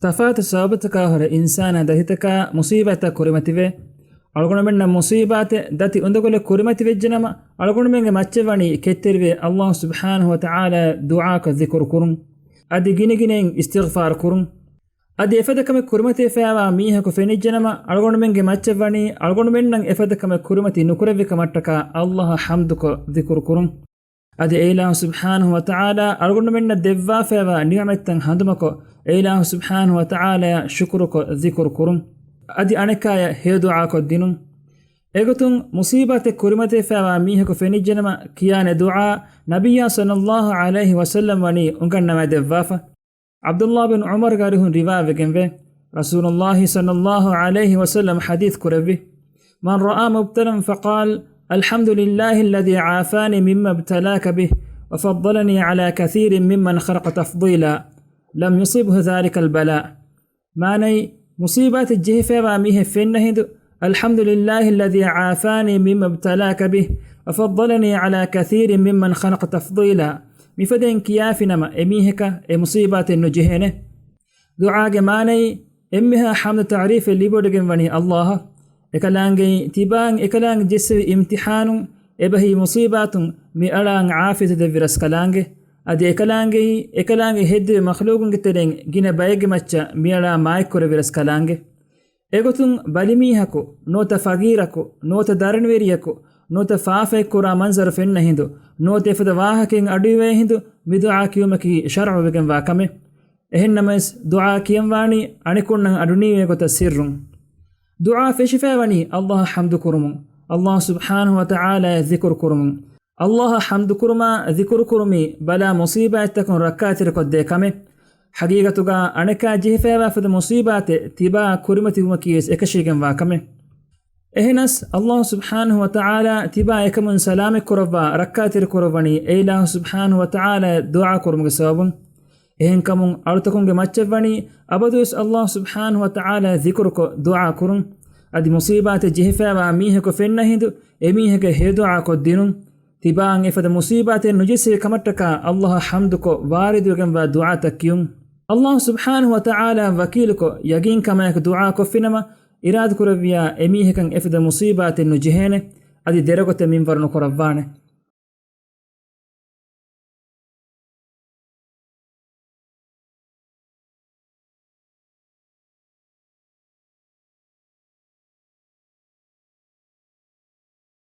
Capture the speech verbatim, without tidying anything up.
ތަފާތު ސަބަބުތަކާ ހުރެ އިންސާނާ ދަތިތަކާ މުސީބާތްތައް ކުރިމަތިވޭ. އަޅުގަނޑުމެންނަށް މުސީބާތެއް ދަތި އުނދަގުލެއް ކުރިމަތިވެއްޖެނަމަ، އަޅުގަނޑުމެންގެ މައްޗަށް ވަނީ ކެތްތެރިވެ އައްލާހު ސުބްޙާނަހު ވަތަޢާލާ ދުޢާކޮށް ޛިކުރު ކުރުން. އަދި ގިނިގިނައިން އިސްތިޣްފާރު ކުރުން. އަދި އެފަދަ ކަމެއް ކުރިމަތިވެފައިވާ މީހަކު ފެނިއްޖެނަމަ، އަޅުގަނޑުމެންގެ މައްޗަށް ވަނީ އަޅުގަނޑުމެންނަށް އެފަދަ ކަމެއް ކުރިމަތި ނުކުރެއްވި ކަމަށްޓަކާ އައްލާހަށް ޙަމްދުކޮށް ޛިކުރު ކުރުން. އަދި އެއިލާހު ސުބްޙާނަހު ވަތަޢާލާ އަޅުގަނޑުމެންނަށް ދެއްވާފައިވާ ނިޢުމަތްތައް ހަނދުމަކޮށް، އެއިލާހު ސުބްޙާނަހު ވަތަޢާލާއަށް ޝުކުރުކޮށް ޛިކުރު ކުރުން. އަދި އަނެއްކާޔަށް ހެޔޮ ދުޢާކޮށް ދިނުން. އެގޮތުން މުސީބާތެއް ކުރިމަތިވެފައިވާ މީހަކު ފެނިއްޖެނަމަ ކިޔާނެ ދުޢާ، ނަބިއްޔާ ޞައްލައްލާހު ޢަލައިހި ވަސައްލަމް ވަނީ އުނގަންނަވައިދެއްވާފަ. ޢަބްދުﷲ ބިން ޢުމަރުގެ އަރިހުން ރިވާވެގެންވޭ، ރަސޫލުﷲ ޞައްލައްލާހު ޢަލައިހި ވަސައްލަމް ޙަދީޘް ކުރެއްވި، من رأى مبتلى فقال: الحمد لله الذي عافاني مما ابتلاك به وفضلني على كثير ممن خلق تفضيلا، لم يصبه ذلك البلاء. މާނައީ، މުސީބާތެއް ޖެހިފައިވާ މީހެއް ފެންނަ ހިނދު، الحمد لله الذي عافاني مما ابتلاك به وفضلني على كثير ممن خلق تفضيلا، މިފަދައިން ކިޔާފިނަމަ އެމީހަކަށް އެ މުސީބާތެއް ނުޖެހޭނެ. ދުޢާގެ މާނައީ، އެންމެހާ ޙަމްދު ތަޢުރީފެއް ލިބިވޮޑިގެން ވަނީ އައްލާހަށް. އެކަލާނގެއީ، ތިބާއަށް އެކަލާނގެ ޖެއްސެވި އިމްތިޙާނުން، އެބަހީ މުސީބާތުން މި އަޅާން ޢާފިޔަތު ދެއްވި ރަސްކަލާނގެ. އަދި އެކަލާނގެއީ، އެކަލާނގެ ހެއްދެވި މަޚްލޫޤުންގެ ތެރެއިން ގިނަ ބައެއްގެ މައްޗަށް މި އަޅާ މާތްކުރެއްވި ރަސްކަލާނގެ. އެގޮތުން ބަލިމީހަކު، ނުވަތަ ފަގީރަކު، ނުވަތަ ދަރަނިވެރިޔަކު، ނުވަތަ ފާފައެއް ކުރާ މަންޒަރު ފެންނަ ހިނދު، ނުވަތަ އެފަދަ ވާހަކައެއް އަޑުއިވޭ ހިނދު، މި ދުޢާ ކިޔުމަކީ ޝަރްޢުވެގެންވާ ކަމެއް. އެހެންނަމަވެސް، ދުޢާ ކިޔަންވާނީ އަނެކުންނަށް އަޑުނީވޭ ގޮތަށް ސިއްރުން. ދުޢާ ފެށިފައިވަނީ އައްލާހަށް ޙަމްދު ކުރުމުން، އައްލާހު ސުބްޙާނަހު ވަތަޢާލާއަށް ޛިކުރު ކުރުމުން. އައްލާހަށް ޙަމްދު ކުރުމާ ޛިކުރު ކުރުމީ ބަލާ މުސީބާތްތަކުން ރައްކާތެރިކޮށްދޭ ކަމެއް. ޙަޤީޤަތުގަ އަނެކާ ޖެހިފައިވާ ފަދަ މުސީބާތެއް ތިބާއަށް ކުރިމަތިވުމަކީވެސް އެކަށީގެންވާ ކަމެއް. އެހެނަސް، އައްލާހު ސުބްޙާނަހު ވަތަޢާލާ ތިބާ އެކަމުން ސަލާމަތްކުރައްވާ، ރައްކާތެރިކުރައްވަނީ އެއިލާހު ސުބްޙާނަހު ވަތަޢާލާއަށް ދުޢާ ކުރުމުގެ ސަބަބުން. އެހެންކަމުން އަޅުތަކުންގެ މައްޗަށްވަނީ އަބަދުވެސް އައްލާހު ސުބްޙާނަހު ވަތަޢާލާއަށް ޛިކުރުކޮށް ދުޢާ ކުރުން. އަދި މުސީބާތެއް ޖެހިފައިވާ މީހަކު ފެންނަ ހިނދު އެމީހެއްގެ ހެޔޮދުޢާކޮށް ދިނުން. ތިބާއަށް އެފަދަ މުސީބާތެއް ނުޖެއްސެވި ކަމަށްޓަކާ އައްލާހަށް ޙަމްދުކޮށް ވާރިދުވެގެންވާ ދުޢާތައް ކިޔުން. އައްލާހު ސުބްޙާނަހު ވަތަޢާލާއަށް ވަކީލުކޮށް ޔަގީންކަމާއެކު ދުޢާ ކޮށްފިނަމަ، އިރާދަކުރެއްވިޔާ އެމީހަކަށް އެފަދަ މުސީބާތެއް ނުޖެހޭނެ. އަދި ދެރަގޮތެއް މިންވަރު ނުކުރައްވާނެ.